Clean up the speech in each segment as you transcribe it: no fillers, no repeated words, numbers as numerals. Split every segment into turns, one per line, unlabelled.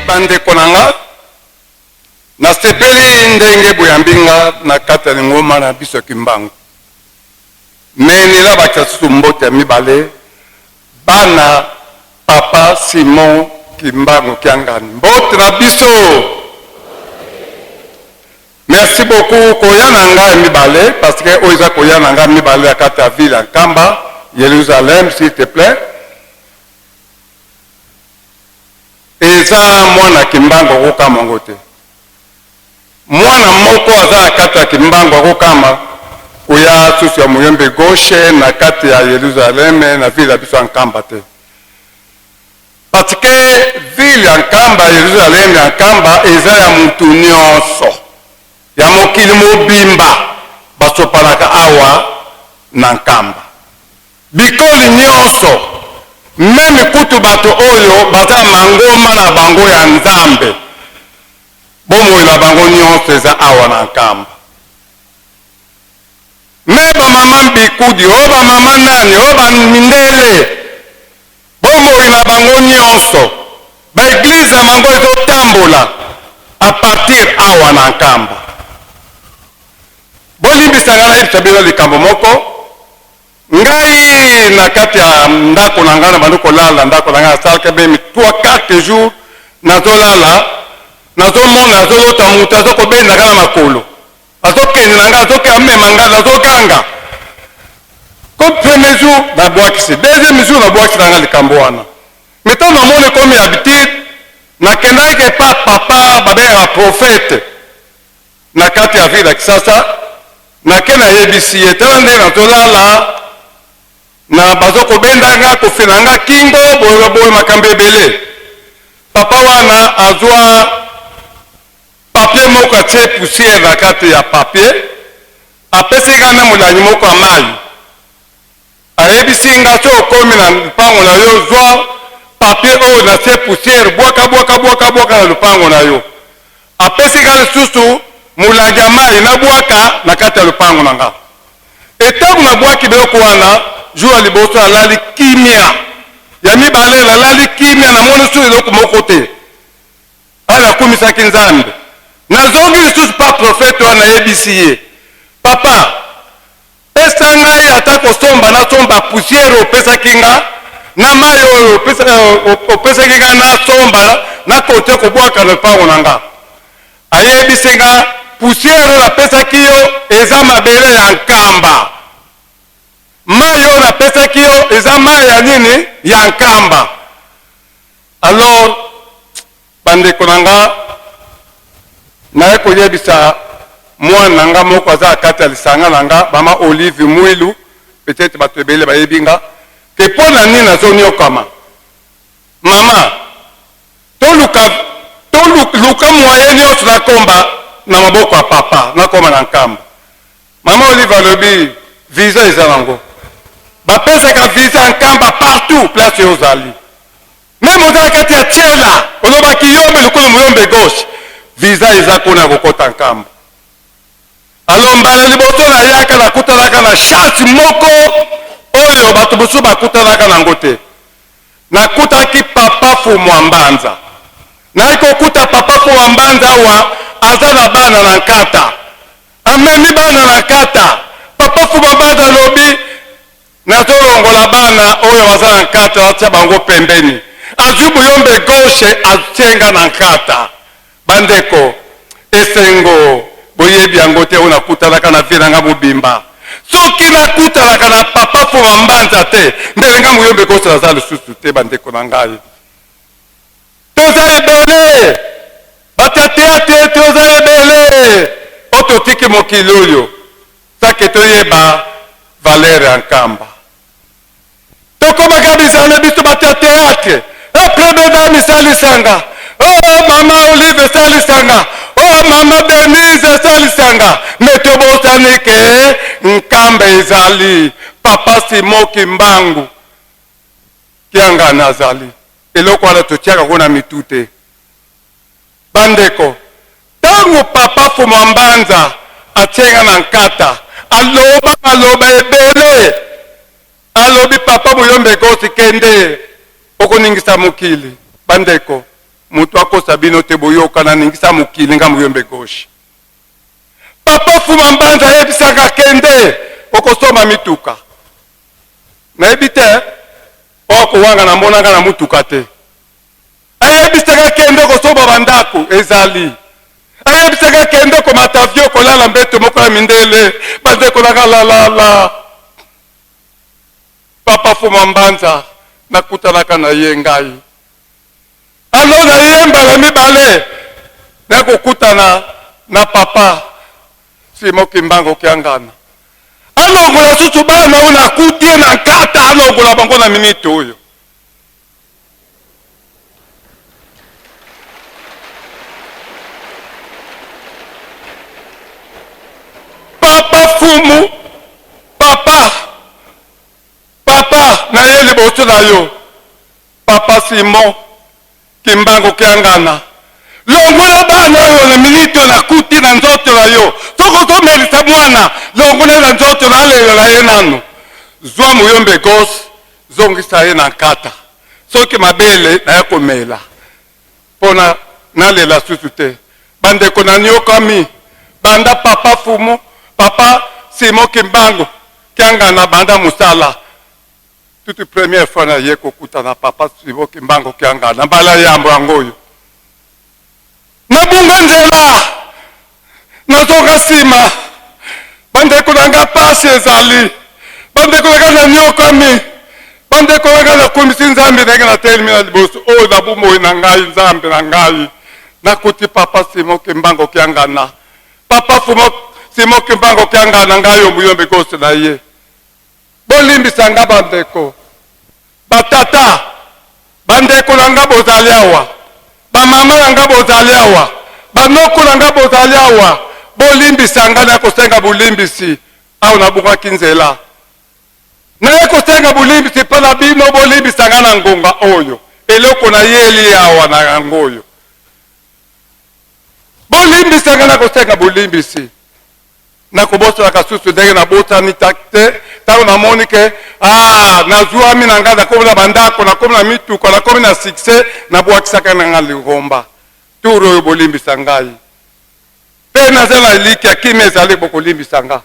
Bandeko na nga, nasepeli ndenge boyambi nga na kati ya lingomba na biso ya Kimbangu. Mais nilabakisa susu mbote ya mibale, bana Papa Simon Kimbangu Kiangani, mbote na biso. Merci beaucoup koya na nga ya mibale, parce que oyo eza koya na nga mibale ya kati ya ville ya Nkamba, Yerusalem, s'il te plait. Eza mwana Kimbangu akokamwa ngo te. Mwana moko aza na kati ya Kimbangu akokama koya susu ya Muyombe gauche na kati ya Yerusalem na ville ya biso ya Nkamba te. Parce que ville ya Nkamba, Yerusalem ya Nkamba eza ya mutu nyonso, ya mokili mobimba basopanaka awa na Nkamba. Bikoli nyonso, meme kutu bato oyo baza na mangomba na bango ya Nzambe, bomoi na bango nyonso eza awa na Nkamba. Me ba mama Mbikudi, o ba mama nani, o ba mindele, bomoi na bango nyonso, ba eglise na bango ezotambola a partir awa na Nkamba. Bolimbisa ngai nayebisa bino likambo moko. Ngai na kati ya ndako na ngai nabandi kolala, ndako na ngai nasalaka meme 3 4 jours nazolala, nazomona, nazolota moto azokobenda ngai na makolo, azokende na ngai, azokende amema ngai, nazoganga. Comme premier jour nabwakisi, deuxième jour nabwakisi na ngai likambo wana. Mais ntango namoni ekomi habitude, nakendaki epa papa babengaka prophète na kati ya ville ya Kisasa, nake nayebisi ye tala ndenge nazolala na bazo kobenda nga kofina nga kingo boye boye makambo ebele. Papa wana azwa papier moko atie poussière na kati ya papier, apesi nga na molangi moko ya mayi. Ayebisi nga soki okomi na lupango na yo zwa papier oyo na se poussière bwaka bwaka bwaka bwaka na lupango na yo. Apesi nga lisusu molangi ya mayi na bwaka na kati ya lupango na nga. Et tango na bwaki biloko wana, jour ya liboso nalali kimia, ya mibale nalali kimia, namoni lisusu eloko moko te. Awa nakumisaki Nzambe. Nazongi lisusu pa prophète wana nayebisi ye, papa Pesa ngai ata kosomba, nasomba poussière opesaki nga na mayi oyo opesaki nga nasomba na continuer kobwaka na lopango na nga. Ayebisi nga poussière oyo napesaki yo eza mabele ya Nkamba, mayi oyo napesaki yo eza mayi ya nini? Ya Nkamba. Alors Bandeko na nga, naye koyebisa mwana na nga moko aza na kati ya lisanga na nga, mama Olive Muilu, peut-etre bato ebele bayebi nga, ke mpo na nini nazoniokama. Mama, toluka, toluka moyen nionso nakomba na maboko ya papa, nakoma na Nkamba. Mama Olive alobi, visa eza nango. Bapesaka visa ya Nkamba partout place yo ozali. Meme oza na kati ya tiela oloba kiyombe lokola muyombe gauche visa eza kuna ya kokota nkamba. Alors mbala liboso nayaka nakutanaka na chance moko oyo bato mosusu bakutanaka nango te. Nakutaki papa Fumua Mbanza. Nayaki kokuta papa Fumua Mbanza awa aza na bana na nkata. Amemi bana na nkata. Papa Fumua Mbanza alobi Nazolongola bana oyo baza na nkata natia bango pembeni. Azui muyombe gauche atie nga na nkata. Bandeko, esengo boyebi yango te oyo nakutanaka na vie na nga mobimba. Soki nakutanaka na papa Fuma Mbanza te, mbele nga muyombe gauche naza lisusu te bandeko na ngai. Toza ebele bato ya theatre, toza ebele oyo totiki mokili oyo. Sans que toyeba valeur ya Nkamba. Tokomaka bizalo biso bato ya theatre. Eh, première dame salisa nga. Oh, mama Olive salisa nga. Oh, mama Denise salisa nga. Mais tobosani ke Nkamba ezali papa Simon Kimbangu Kiangani azali. Eloko wana totiaka ngo na mitu te. Bandeko, tango papa Fumua Mbanza atie nga na nkata, aloba maloba ebele. Alobi papa Muyombe Gosi kende, okoningisa mokili. Bandeko, Moto akosa bino te, boyokana ningisa mokili nga muyombe gauche. Papa Fuma Mbanza ayebisaka kende okosomba mituka. Nayebi te oyo akowanga na monaka na mutuka te. Ayebisaka kende okosomba bandako ezali. Ayebisaka kende komata avion kolala mbeto moko ya mindele bandeko nanga lalala. Papa Fuma Mbanza nakutanaka na ye ngai. Alors na ye mbala mibale na kokutana na papa Simon Kimbangu Kiangana. Alongola susu bana oyo nakuti ye na nkata, alongola bango na minute oyo. Papa Fumu, papa, papa na ye liboso na yo. Papa Simon Kimbangu Kiangana, longola bana oyo na minute oyo nakuti na nzoto na yo. Soki ozomelisa mwana, longola na nzoto na alela ye nanu. Zwa muyombe gauche, zongisa ye na nkata. Soki mabele naya komela pona nalela susu te. Bandeko naniokami banda papa Fumu, papa Simon Kimbangu Kiangana banda musala. Toute première fois na ye kokutana papa Simon Kimbangu Kiangana, mbala yambo yango oyo. Nabunga nzela, nazonga nsima, bandeko na nga pasi ezali, bandeko na nga nanyokami, bandeko na nga nakumisi Nzambe ndenge natelemi na liboso oyo na bomoi na ngai, Nzambe na ngai. Nakuti papa Simon Kimbangu Kiangana, papa Simon Kimbangu Kiangana, ngai oyo muyombe gauche na ye. Bolimbisa nga ba ndeko, ba tata, ba ndeko na nga bozali awa, ba mama na nga bozali awa, ba noko na nga bozali awa, bolimbisa nga naya kosenga bolimbisi awa nabungaki nzela. Naye kosenga bolimbisi mpo na bino, bolimbisa nga na ngonga oyo, eloko nayeli awa na yango oyo. Bolimbisa nga na kosenga bolimbisi. Nakobosanaka susu ndenge nabosani te ntango namoni ke ah, nazwami na ngai, nakomi na bandako, nakomi na mituka, nakomi na succès, nabwakisaka na ngai lingomba. Tour oyo bolimbisa ngai mpe naza na elikya kimia ezali, bokolimbisa nga,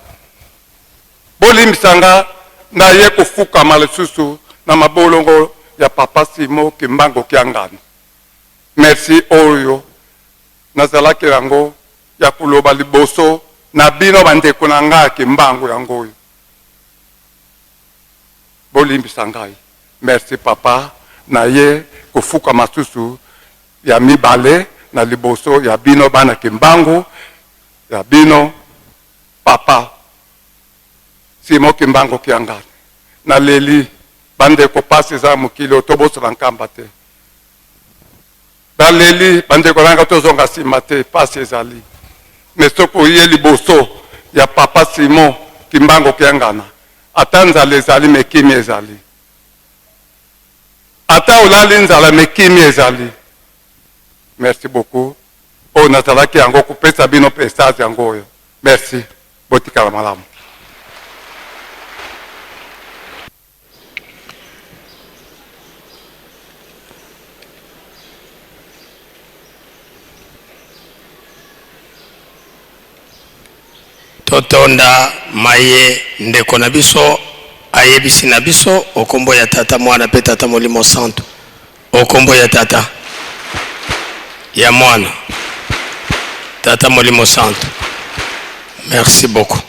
bolimbisa nga. Naye kofukama lisusu na mabolongo ya papa Simon Kimbangu Kiangani. Merci oyo nazalaki yango ya koloba liboso na bino bandeko na ngai ya Kimbangu yango oyo. Bolimbisa ngai. Merci papa na ye kofukama susu ya mibale na liboso ya bino bana Kimbangu, ya bino papa Simon Kimbangu Kiangani. Naleli bandeko, pasi eza mokili oyo, tobosana Nkamba te. Naleli bandeko nanga, tozonga sima te, pasi ezali. Mais soki oye liboso ya papa Simon Kimbangu Kiangana, ata nzala ezali mais kimia ezali. Ata olali nzala mais kimia ezali. Merci beaucoup. Oyo nazalaki yango kopesa bino message yango oyo. Merci. Botikala malamu.
Totonda maye ndeko na biso ayebisi na biso o kombo ya Tata, Mwana pe Tata Molimo Santu. O kombo ya Tata, ya Mwana, Tata Molimo Santu. Merci beaucoup.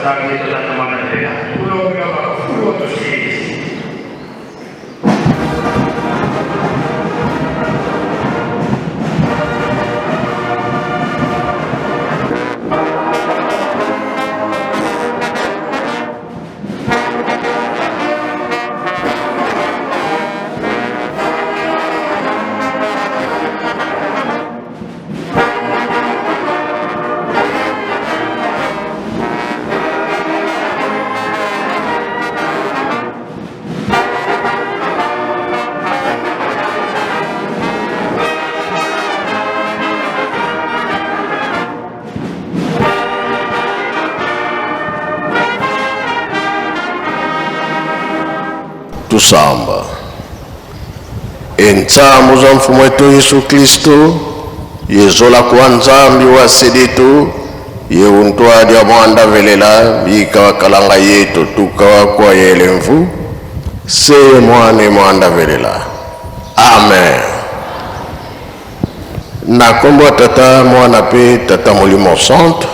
Nzambi Tata Mwana Mpela kulonga bakufulwa tushilisi.
Tusamba entsambu za mfumu wetu Yesu Kristo yezola kuwa Nzambi wa seditu yeuntwadia mwanda velela bika wakalanga yetu tukawa kwa yelemvu seye mwane mwanda velela. Amen. Na kombo ya Tata, Mwana mpe Tata Molimo Santu,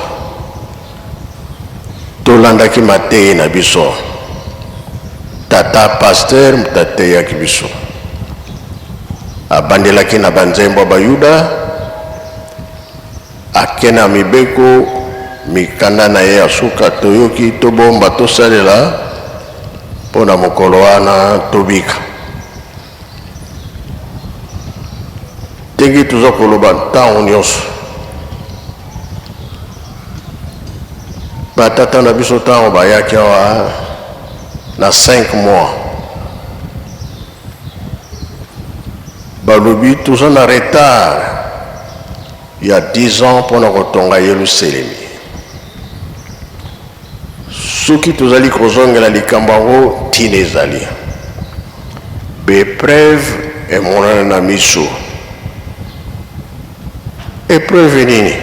tolandaki mateyi na biso. Tata pasteur moto ateyaki biso, abandelaki na banzembo ya Bayuda, ake na mibeko mikanda na ye ya suka toyoki tobomba tosalela mpo na mokolo wana tobika. Ndenge toza koloba ntango nyonso, batata na biso ntango bayaki awa na 5 mois balobi toza na retard ya 10 ans mpo na kotonga Yelusalemi. Soki tozali kozongela likambo yango, ntina ezali. Ba-epreuve emonana na miso. Epreuve nini?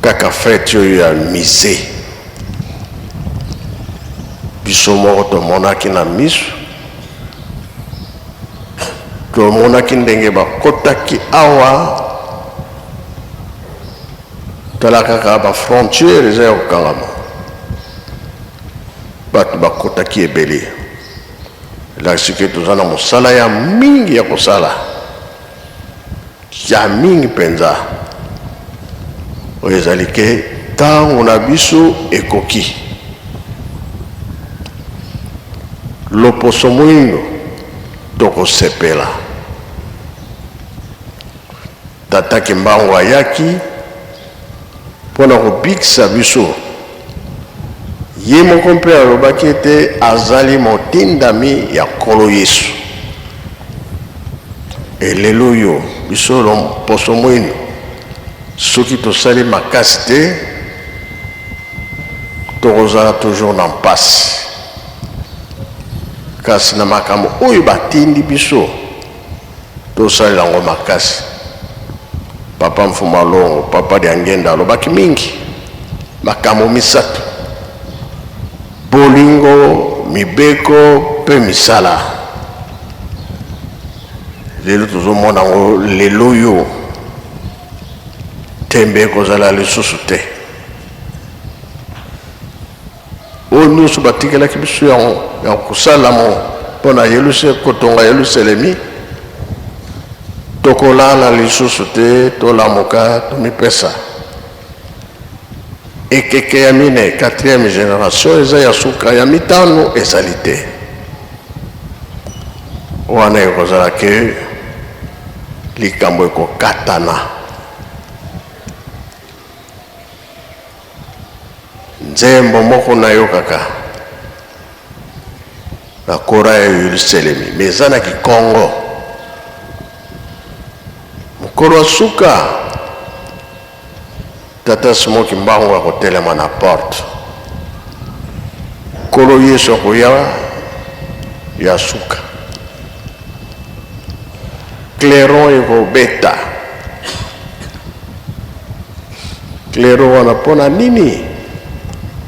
Kaka fete oyo ya musee. Biso moko tomonaki na miso, tomonaki ndenge bakotaki awa. Tala kaka ba frontières eza ya kokangama, bato bakotaki ebele, elakisi ke toza na mosala ya mingi ya kosala, ya mingi mpenza, oyo ezali ke ntango na biso ekoki. Loposo moindo tokosepela. Tata Kimbangu ayaki mpo na kobikisa biso. Ye moko mpe alobaki ete azali motindami ya Nkolo Yesu. E lelo oyo, biso loposo moindo, soki tosali makasi te, tokozala toujours na mpasi. Kasi na makambo oyo batindi biso, Tosalela yango makasi. Papa Mfumu Alongo, Papa Diangienda alobaki mingi makambo misatu, bolingo, mibeko mpe misala. Lelo tozomona yango lelo oyo, tembe ekozala lisusu te. Oyo nyonso batikelaki biso yango ya kosala mpo na kotonga Yelusalemi, tokolala lisusu te, tolamuka, tomipesa. Ekeke ya mine, quatrième generation, eza ya suka, ya mitano ezali te. Wana ekozala ke likambo ekokatana. Nzembo moko nayokaka na kora ya Yelusalemi, mais eza na kikongo. Mokolo ya suka, Tata Simon Kimbangu akotelema na porte. Nkolo Yesu akoya ya suka. Clairon ekobeta. Clairon wana mpo na nini?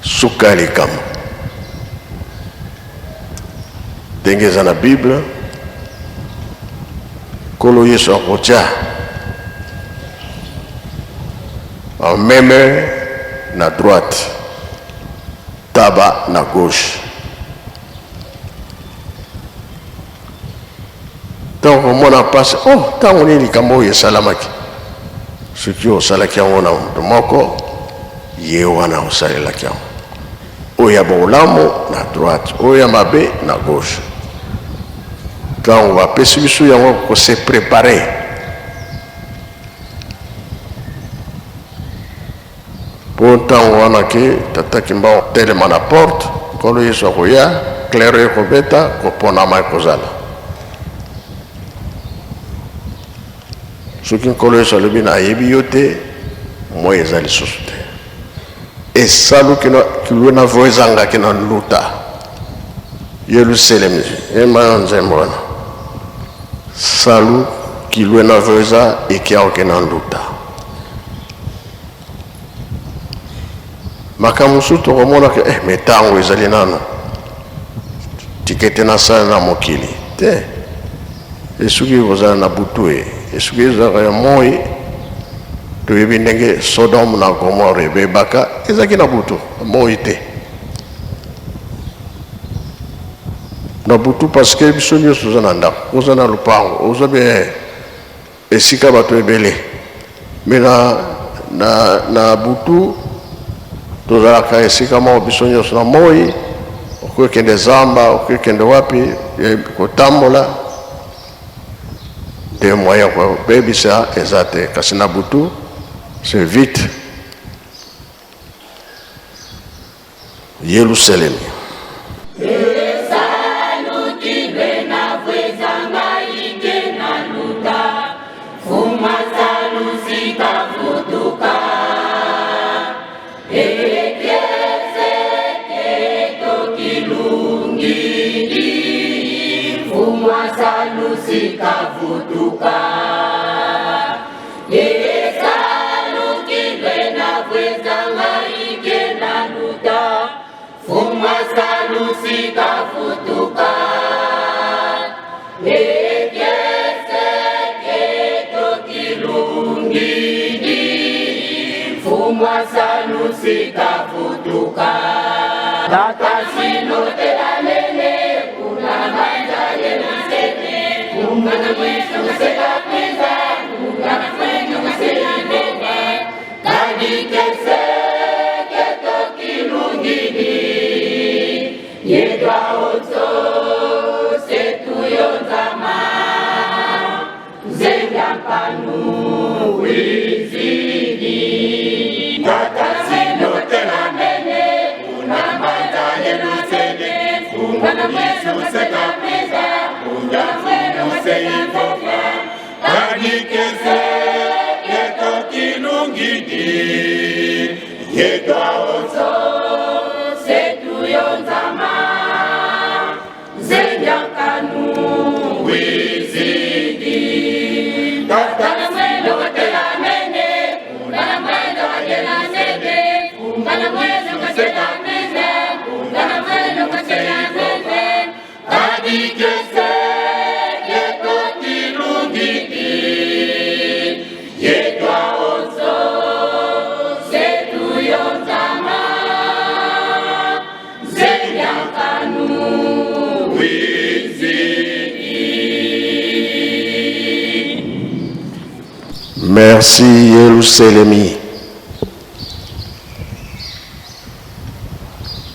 Suka ya likambo. Ndenge eza na Bible, Nkolo Yesu akotia bameme. na droite, taba na gauche. Ntango okomona mpasi, oh, ntango nini likambo oyo esalamaki? Soki osalaki yango na moto moko, ye wana osalelaki yango. Oyo ya bolamu na droite, oyo ya mabe na gauche. Ntango bapesi biso yango ko se preparer. Po ntango wana ke Tata Kimbangu atelema na porte, Nkolo Yesu akoya, claire ekobeta, koponama ekozala. Soki Nkolo Yesu alobi nayebi yo te, moi eza lisusu te. Esalu kino kilwe na vo ezangaki na nluta. Yeluselemi, yemba yo nzembo wana. Salu kilwe na vo eza ekiaoke na nluta. Makambo mosusu tokomona ke eh, me ntango ezali nano tikete nasala na mokili te, esuki ekozala na butu e esuki ezalaka ya moi. Toyebi ndenge Sodome na Gomore ebebaka, ezalaki na butu, moi te, na butu, parce que biso nyonso toza na ndako, oza na lopango, oza bien esika bato ebele, me na, na, na butu tozalaka esika moko biso nyonso. Na moi okoki kende zamba, okoki kende wapi kotambola nde moyen ya kobebisa eza te, kasi na butu c'est vite. Yelusalemi. Merci Yelusalemi.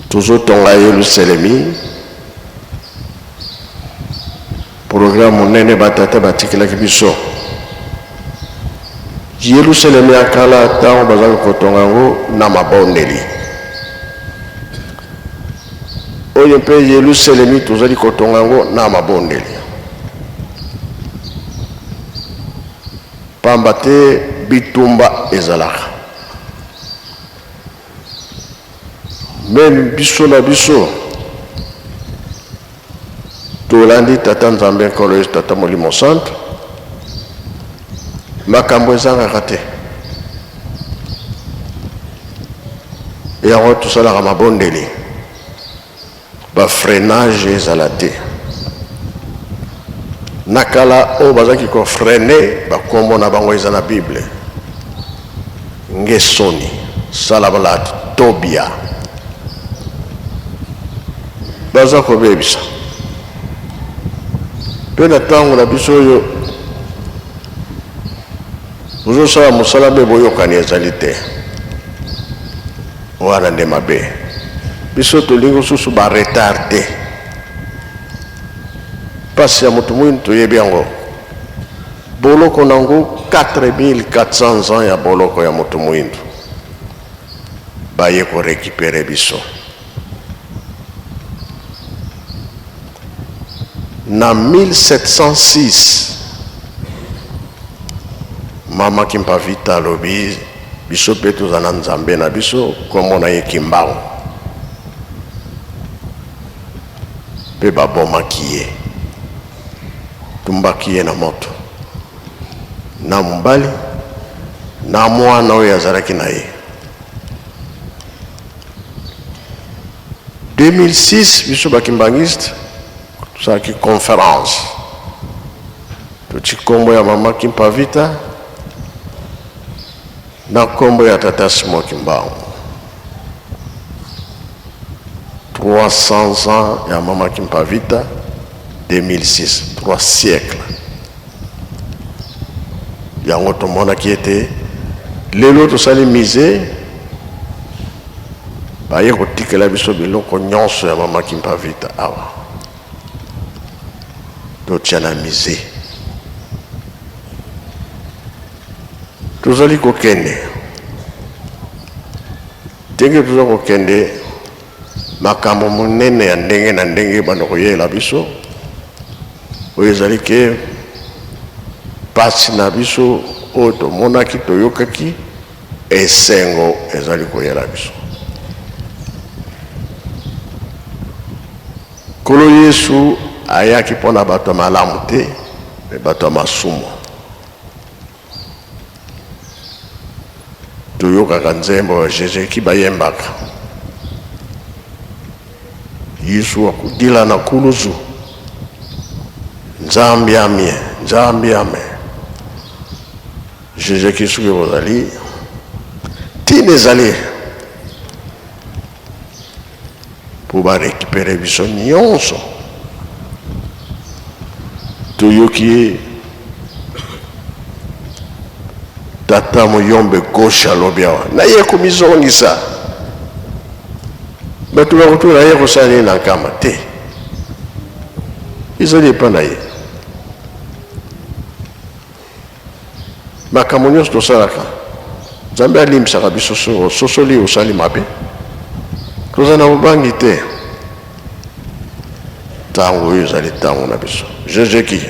Tozotonga Yelusalemi. Programme monene batata batikelaki biso. Yelusalemi ya kala ntango bazalaki kotonga yango na mabondeli. Oyo mpe Yelusalemi tozali kotonga yango na mabondeli. Pamba te bitumba ezalaka. Meme biso na biso tolandi Tata Nzambe Nkolo Yesu Tata Molimo Santu, makambo ezangaka te. Yango tosalaka mabondeli, ba freinage ezala te. Na kala oyo bazalaki ko freiner, ba kombo na bango eza na Bible. Nge soni. Salabalat, Tobia baza kobebisa mpe na ntango na biso oyo bozosala mosala mpe boyokani ezali te. Wana nde mabe. Biso tolingi susu ba retard te. Pasi ya moto mwindu toyebi yango. Boloko nango 4400 ans ya boloko ya moto mwindu. Baye ko recuperer biso. Na 1706 Mama Kimpa Vita alobi biso pe toza na Nzambe na biso kombo na ye Kimbangu. Pe babomaki ye, tumbaki ye na moto na mobali na mwana oyo azalaki na ye. 2006 biso ba kimbanguiste tosalaki conference toti kombo ya mama Kimpa Vita na kombo ya tata Simon Kimbangu. 300 ans ya mama Kimpa Vita 2006, 3 siècles. Yango tomonaki ete lelo tosali musee, baye kotikela biso biloko nyonso ya mama Kimpa Vita awa totia na musee. Tozali kokende ndenge toza kokende, makambo monene ya ndenge na ndenge ebanda koyela biso. Oyo ezali ke pasi na biso oyo tomonaki, toyokaki, esengo ezali koyela biso. Nkolo Yesu ayaki mpo na bato ya malamu te, me bato ya masumu. Toyokaka nzembo ya Jejeki bayembaka Yesu akudila na kuluzu Nzambe amie Nzambe ame Jejeki soki ozali ntina ezali mpo ba recuperer biso nyonso. Toyoki tata Muyombe gauche alobi awa naye komizongisa, bato bakotuna ye kosala nini na nkamba te, ezali epa na ye. Makambo nyonso tosalaka, Nzambe alimbisaka biso soki ososoli osali mabe. Toza na bobangi te. Ntango oyo ezali ntango na biso. Jejeki.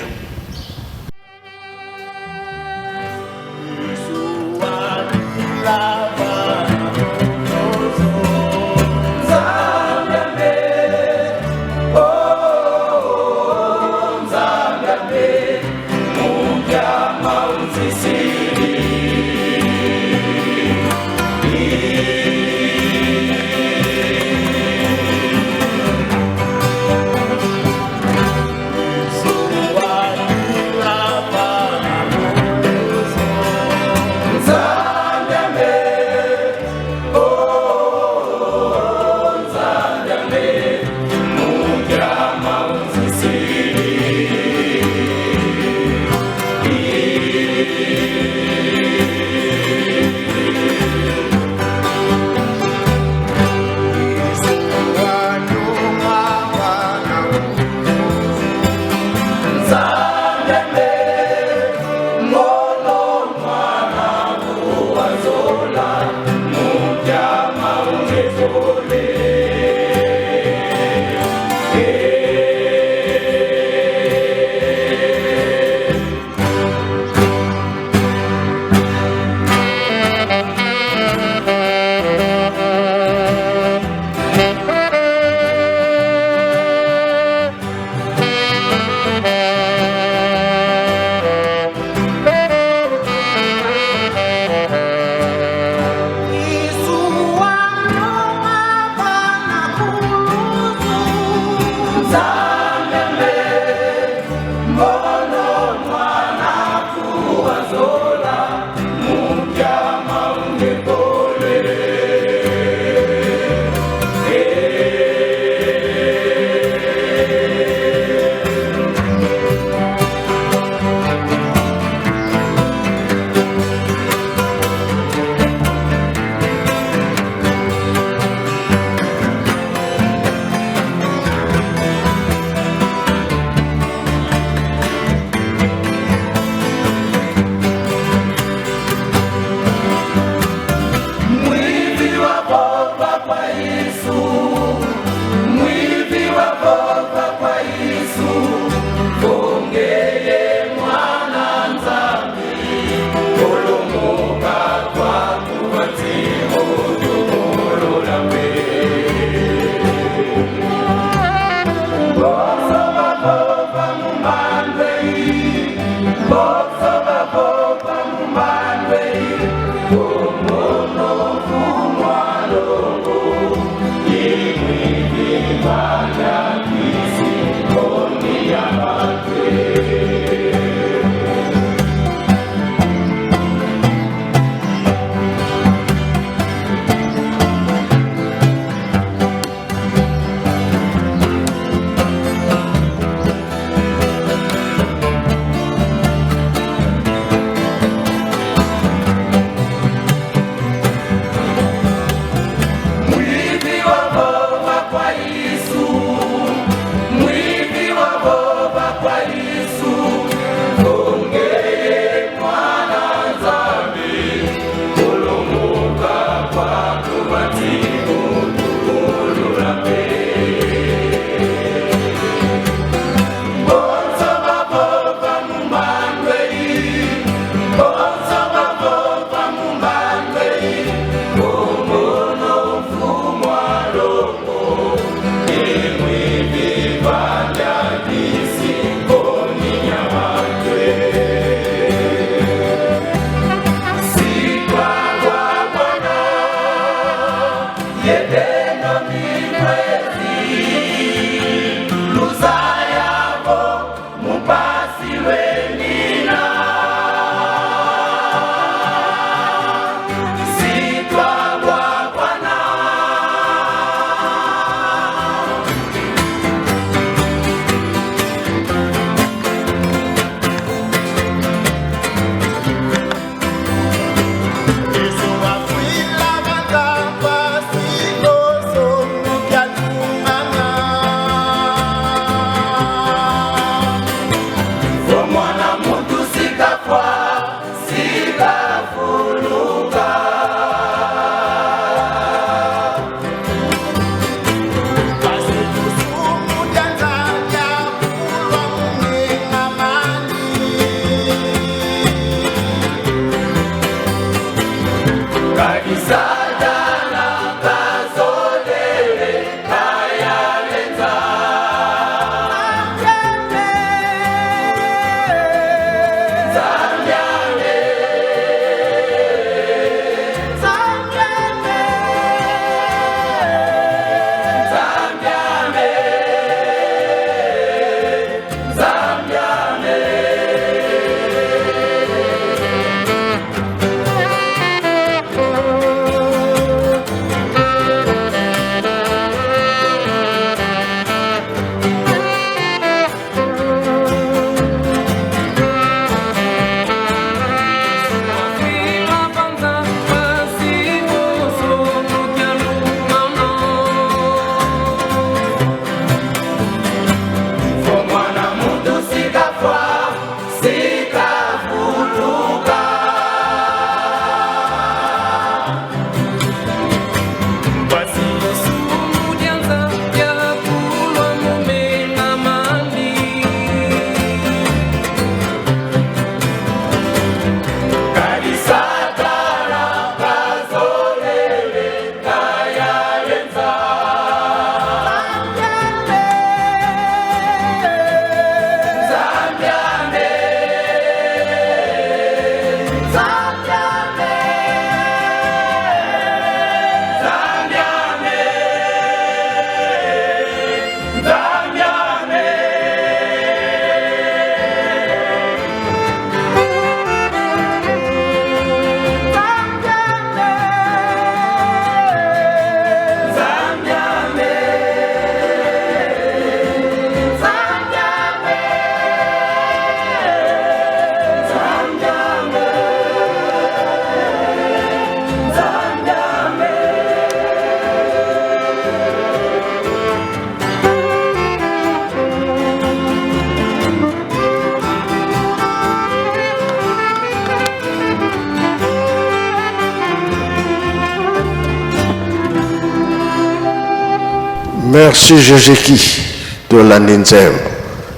Merci Jejeki tolandi nzembo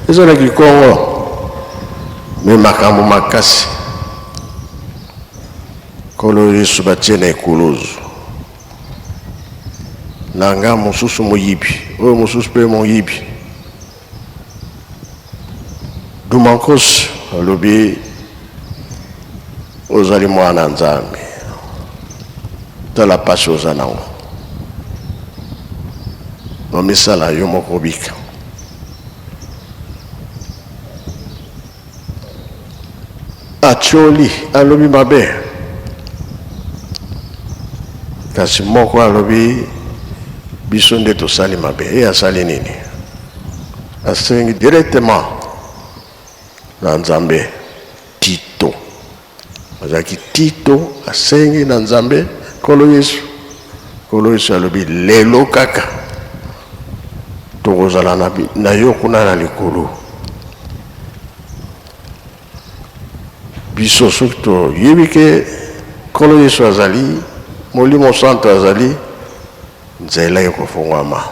eza na kikongo me makambo makasi Nkolo Yesu batie na ekuluzu na nga mosusu moyibi oyo mosusu mpe moyibi Dumankos alobi ozali mwana Nzambe tala pasi oza nango omisala yo moko obika. Atioli alobi mabe kasi moko alobi biso nde tosali mabe ye asali nini asengi directement na Nzambe Tito azalaki Tito asengi na Nzambe Nkolo Yesu Nkolo Yesu alobi lelo kaka tokozala na, na yo kuna na likolo. Biso soki toyebi ke Nkolo Yesu azali, Molimo Santo azali, nzela ekofungwama.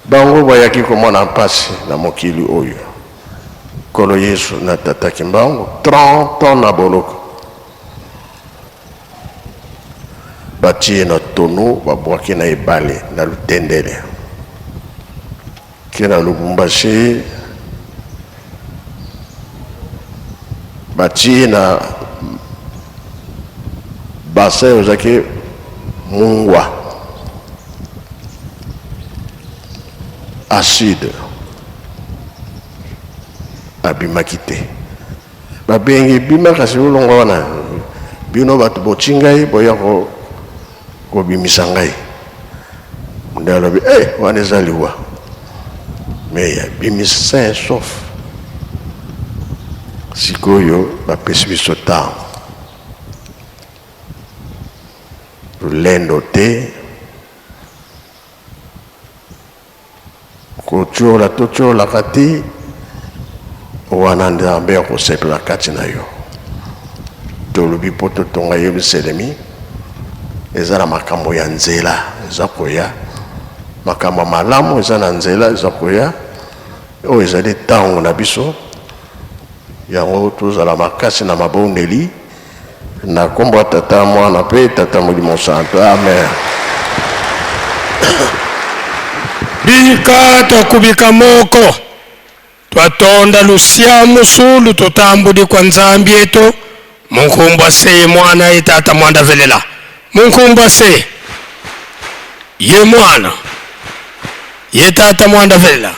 Bango bayaki komona mpasi na mokili oyo. Nkolo Yesu na Tata Kimbangu 30 ans na boloko. Batie ye na tonneau, babwaki na ebale na Lutendele. Ke na Lubumbashi batie ye na bassin ozaki mungwa acide abimaki te. Babengi bima kasi olongwa wana bino bato boti ngai boya kobimisa ngai. Nde alobi eh, wana eza liwa me abimi sain sauf. Sikoyo bapesi biso ntango lolendo te Kotiola totiolaka te, wana Nzambe akosepela kati na yo. Tolobi mpo totonga Yelusalemi, eza na makambo ya nzela eza koya, makambo ya malamu eza na nzela eza koya. Oyo ezali ntango na biso, yango tozala makasi na mabondeli. Na nkombo ya Tata, Mwana mpe Tata Molimo Santo. Amen.
Bika twakubika moko twatonda lusia musulu tutambudi kwa Nzambi etu munkumbwa se ye mwana ye tata mwanda velela munkumbwa se ye mwana ye tata mwanda velela.